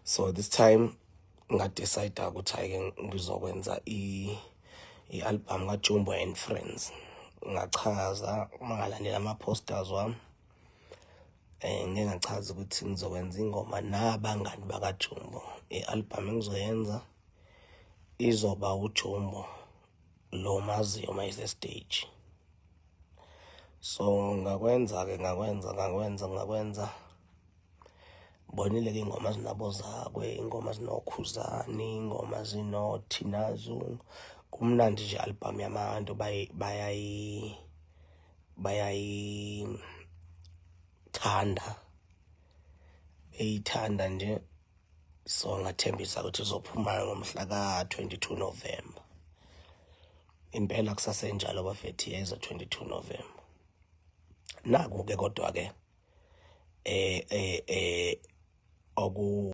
So this time nga-decide ukuthi hhayi-ke, ngizokwenza i-album kaJumbo and Friends. Ngachaza, uma ngalandela ama-posters wami, ngike ngachaza ukuthi ngizokwenza ingoma nabangani bakaJumbo. I-album engizoyenza izoba uJumbo lo maziyo mayise stage. So ngakwenza-ke, ngakwenza, ngakwenza, ngakwenza. Bonile-ke ingoma zinabo zakwe, ingoma zinoKhuzani, ingoma zinoThina Zungu. Kumnandi nje, album yabantu bayayithanda, beyithanda nje. So ngathembisa ukuthi izophuma ngomhla ka-22 November. Impela kusasenjalo bafethu, yeza 22 November. Naku-ke kodwa-ke oku